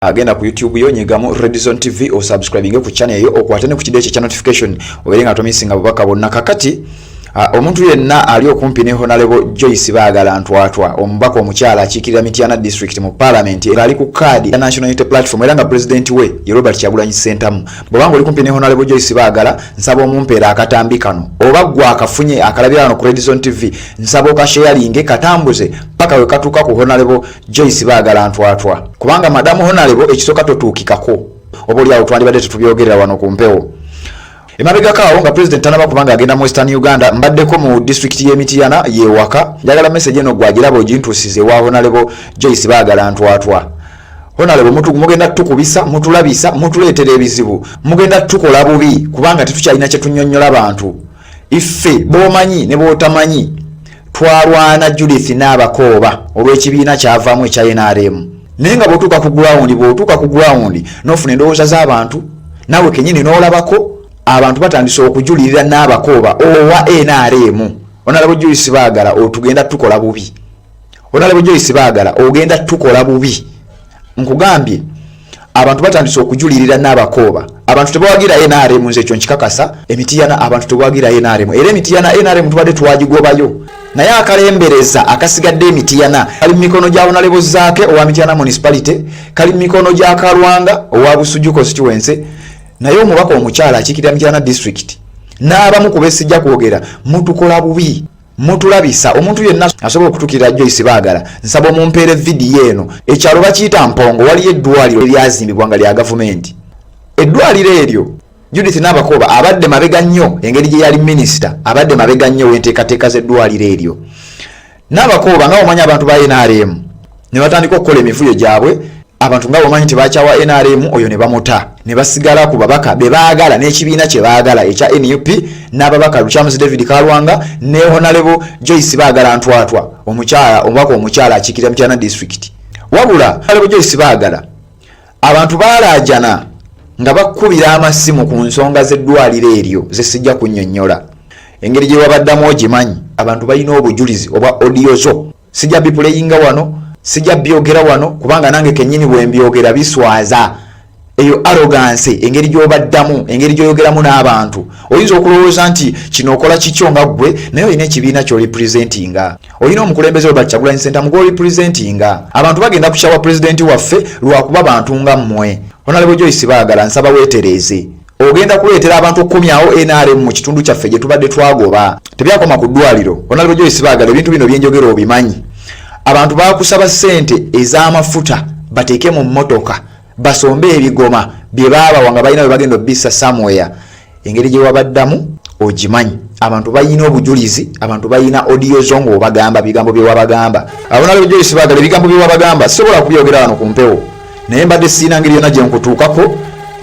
Agenda ku YouTube yo, nyigamu Redison TV, osubscribinge ku channel eyo, okwate ne ku kide ekyo kya notification, obeere nga tomisinga bubaka bwonna. Kakati omuntu yenna ali okumpi ne Honorable Joyce Baagala Ntwatwa, omubaka omukyala akiikirira Mityana District mu Parliament, ali ku kaadi ya National Unity Platform era nga president we ye Robert Kyagulanyi Ssentamu, bw'obanga oli kumpi ne Honorable Joyce Baagala, nsaba omumpeera akatambi kano, oba ggwe akafunye akalabira wano ku Redison TV, nsaba okasharinge katambuze paka we katuuka ku Honorable Joyce Baagala Ntwatwa, kubanga madamu Honorable ekisooka totuukikako, oba oliawo twandibadde tetubyogerera wano ku mpewo. Emabegako awo nga president tanaba kubanga agenda mu Western Uganda, mbaddeko mu district y'e Mityana yewaka. Njagala message eno gwagiraba ogintuusize ewa Honorable Joyce Baagala Ntwatwa. Honorable, mugenda tukubisa, mutulabisa, mutuleetera ebizibu, mugenda tukola bubi kubanga tetukyalina kye tunnyonnyola bantu. Iffe b'omanyi ne b'otamanyi twalwana Judith n'Abakooba olw'ekibiina kyavaamu ekya NRM, naye nga bw'otuuka ku ground, bw'otuuka ku ground n'ofuna endowooza z'abantu, naawe kenyini n'olabako abantu batandise okujulirira n'Abakooba owa NRM. Honorable Joyce Baagala, otugenda tukola bubi. Honorable Joyce Baagala, ogenda tukola bubi. Nkugambye, abantu batandise okujulirira n'Abakooba. Abantu tebawagira NRM, nze ekyo nkikakasa. Emitiyana abantu tebawagira NRM, era Emitiyana NRM tubadde twagigobayo, naye akalembereza akasigadde Emitiyana kali mu mikono gya Honorable Zaake owa Mityana Municipality, kali mu mikono gya Kalwanga owa Busujju constituency. Naye omubaka omukyala akiikirira Mityana District n'abamu ku besijja kwogera, mutukola bubi, mutulabisa. Omuntu yenna asobola okutukirira Joyce Baagala, nsaba omumpeere vidiyo eno. Ekyalo bakiyita Mpongo, waliyo eddwaliro eryazimbibwa nga lya gavumenti. Eddwaliro eryo, Judith Nabakooba abadde mabega nnyo, engeri gye yali minisita, abadde mabega nnyo w'enteekateeka z'eddwaliro eryo. Nabakooba, nga omanyi abantu ba NRM, ne batandika okukola emivuyo gyabwe. Abantu nga bomanyi tebakyawa NRM oyo ne bamuta, ne basigala ku babaka be baagala n'ekibiina kye baagala ekya NUP, n'ababaka Lukyamuzi David Kalwanga ne Honorable Joyce Baagala Ntwatwa, omukyala omubaka omukyala akiikirira Mityana District. Wabula Honorable Joyce Baagala, abantu baalaajana nga bakkubira amasimu ku nsonga z'eddwaliro eryo zesijja kunnyonnyola. Engeri gye wabaddamu ogimanyi. Abantu balina obujulizi obwa audio zo, sijja biplayinga wano, sijja byogera wano, kubanga nange kennyini bwe mbyogera biswaza. Eyo arrogance, engeri gy'obaddamu, engeri gy'oyogeramu n'abantu, oyinza okulowooza nti kino okola kikyo nga ggwe, naye olina ekibiina ky'orepresentinga, olina omukulembeze Robert Kyagulanyi Ssentamu gw'orepresentinga. Abantu bagenda kukyawa pulezidenti waffe lwakuba bantu nga mmwe. Honorable Joyce Baagala, nsaba weetereeze. Ogenda kuleetera abantu okukomyawo NRM mu kitundu kyaffe gye tubadde twagoba. Tebyakoma ku ddwaliro. Honorable Joyce Baagala, ebintu bino byenjogera obimanyi. Abantu bakusaba ssente ez'amafuta bateeke mu mmotoka basombe ebigoma bye baabawa nga balina bwe bagenda obissa somewhere. Engeri gye wabaddamu ogimanyi. Abantu balina obujulizi, abantu balina audio zo ng'obagamba bigambo bye wabagamba. Honorable Joyce Baagala, ebigambo bye wabagamba sisobola kubyogera wano ku mpewo, naye mbadde siina ngeri yonna gye nkutuukako.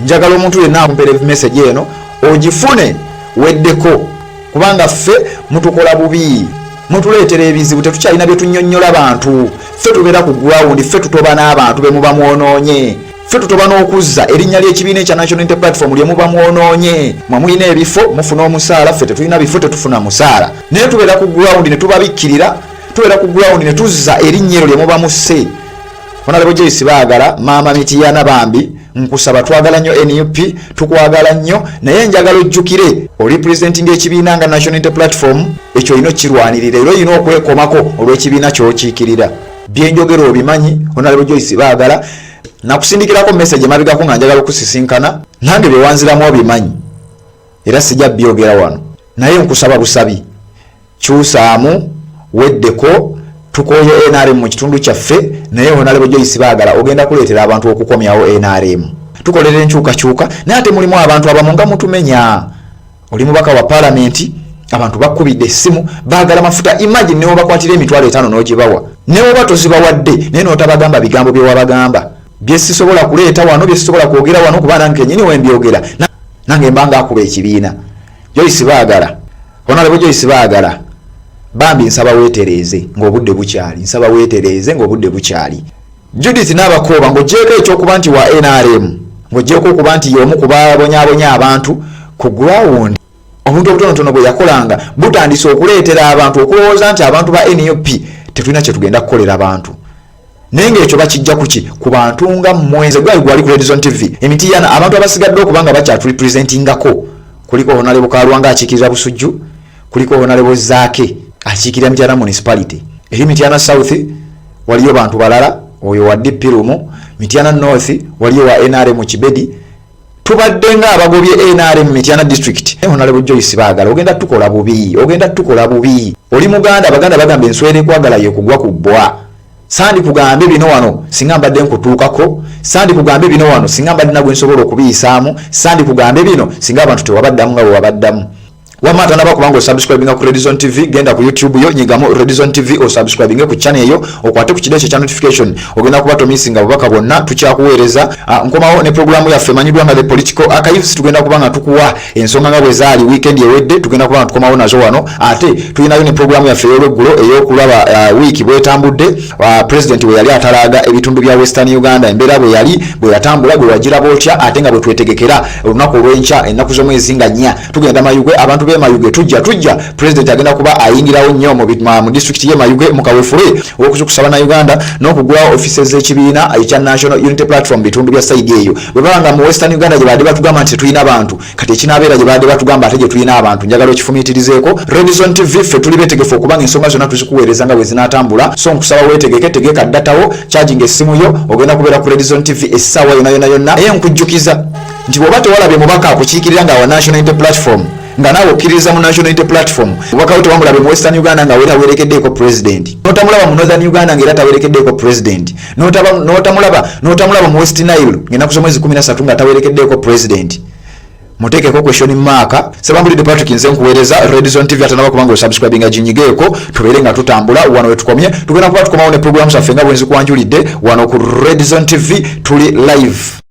Njagala omuntu yenna akumpeera message eno ogifune weddeko, kubanga ffe mutukola bubi, mutuleetera ebizibu, tetukyalina bye tunnyonnyola bantu. Ffe tubeera ku ground, ffe tutoba n'abantu be muba mwonoonye, ffe tutoba n'okuzza erinnya ly'ekibiina ekya National Unity Platform lye muba mwonoonye. Mwe mulina ebifo, mufuna omusaala, ffe tetulina bifo, tetufuna musaala, naye tubeera ku ground ne tubabikkirira, tubeera ku ground ne tuzza erinnya eryo lye muba musse. Honorable Joyce Baagala, maama Mitiyana, bambi nkusaba, twagala nnyo NUP, tukwagala nnyo, naye njagala ojjukire orepresentinga ekibiina nga National Unity Platform. Ekyo olina okukirwanirira era olina okwekomako olw'ekibiina ky'okiikirira. Byenjogera obimanyi. Honorable Joyce Baagala, nakusindikirako message emabegako nga njagala okusisinkana, nange byewanziramu obimanyi era sijja byogera wano, naye nkusaba busabi, kyusaamu, weddeko. Tukoye NRM mu kitundu kyaffe, naye Honorable Joyce Baagala, ogenda kuleetera abantu okukomyawo NRM. Tukolera enkyukakyuka, naye ate mulimu abantu abamu nga mutumenya. Oli mubaka wa paalamenti, abantu bakubidde essimu baagala mafuta. Imagine newobakwatira 50,000 n'ogibawa, newoba tozibawadde, naye n'otabagamba bigambo byewabagamba byesisobola kuleeta wano, byesisobola kwogera wano, kuba nange kenyini wembyogera nange mba akuba ekibiina. Joyce Baagala, Honorable Joyce Baagala, bambi nsaba weetereeze ng'obudde bukyali, nsaba weetereeze ng'obudde bukyali. Judith Nabakooba, ng'ogyeko ekyokuba nti wa NRM, ng'ogyeko okuba nti y'omu ku babonyaabonya abantu ku ground, obuntu obutonotono bwe yakolanga butandise okuleetera abantu okulowooza nti abantu ba NUP tetulina kye tugenda kukolera bantu. Naye ng'ekyo bakijja kuki ku bantu nga mmwe. Nze gwali gwali ku Redizone TV emitiyana abantu abasigadde okuba nga bakyaturepresentingako kuliko Honalebo Kalwanga akiikirira Busujju, kuliko Honalebo Zaake akiikirira Mityana Municipality. Eri Mityana South waliyo bantu balala, oyo wa DP Lumu, Mityana North waliyo wa NRM Kibedi. Tubadde nga abagobye NRM Mityana District. Honalebo Joyce Baagala ogenda tukola bubi, ogenda tukola bubi. Oli Muganda, Abaganda bagamba enswera ekwagala yekugwa ku bbwa. Sandi kugambe bino wano singa mbadde nkutuukako, sandi kugambe bino wano singa mbadde nagwe nsobola okubiyisaamu, sandi kugambe bino singa abantu tewabaddamu nga bwe wabaddamu. Wamma atanaba kubanga osubscribinga ku Redizone TV, genda ku YouTube yo nyigamu Redizone TV osubscribinge ku channel eyo, okwate ku kide ekyo kya notification, ogenda kuba tomisinga bubaka bwonna tukyakuweereza. Nkomawo ne programu yaffe emanyiddwa nga The Political Archives. Tugenda kuba nga tukuwa ensonga nga bwe zaali weekend ewedde, tugenda kuba nga tukomawo nazo wano. Ate tulinayo ne programu yaffe ey'olweggulo ey'okulaba wiiki bwetambudde, president bwe yali atalaaga ebitundu bya Western Uganda, embeera bwe yali bwe yatambula, gwe wagiraba otya, ate nga bwe twetegekera olunaku olw'enkya ennaku z'omwezi nga 4 tugenda Mayuge. Abantu b'e Mayuge tujja tujja, president agenda kuba ayingirawo nnyo mu disitulikiti y'e Mayuge mu kawefube ow'okuzukusa Bannayuganda n'okugulawo offices z'ekibiina ekya National Unity Platform bitundu bya sayidi eyo. Bwe baba nga mu Western Uganda gye baadde batugamba nti tetulina bantu, kati ekinaabeera gye baadde batugamba ate gye tulina abantu, njagala okifumiitirizeeko. Redizone TV ffe tuli beetegefu okuba nga ensonga zonna tuzikuweereza nga bwe zinaatambula, so nkusaba weetegeke, tegeka datawo, charging essimu yo, ogenda kubeera ku Redizone TV essaawa yonna yonna yonna. Naye nkujjukiza nti bw'oba tewalabye mubaka akukiikirira nga wa National Unity Platform, nga naawe okkiririza mu National Unity Platform, omubaka wo tewamulabe mu Western Uganda nga awerekeddeeko president, n'otamulaba mu Northern Uganda nga era tawerekeddeeko president, n'otamulaba mu West Nile ng'ennaku z'omwezi 13 nga tawerekeddeeko president, muteekeko question mark. Sebambulidde Patrick, nze nkuweereza Redizone TV. Atanaba kubanga osubscribinga, ginyigeeko tubeere nga tutambula. Wano wetukomye, tugenda kuba tukomawo ne programu zaffe nga bwe nzikwanjulidde wano ku Redizone TV. Tuli live.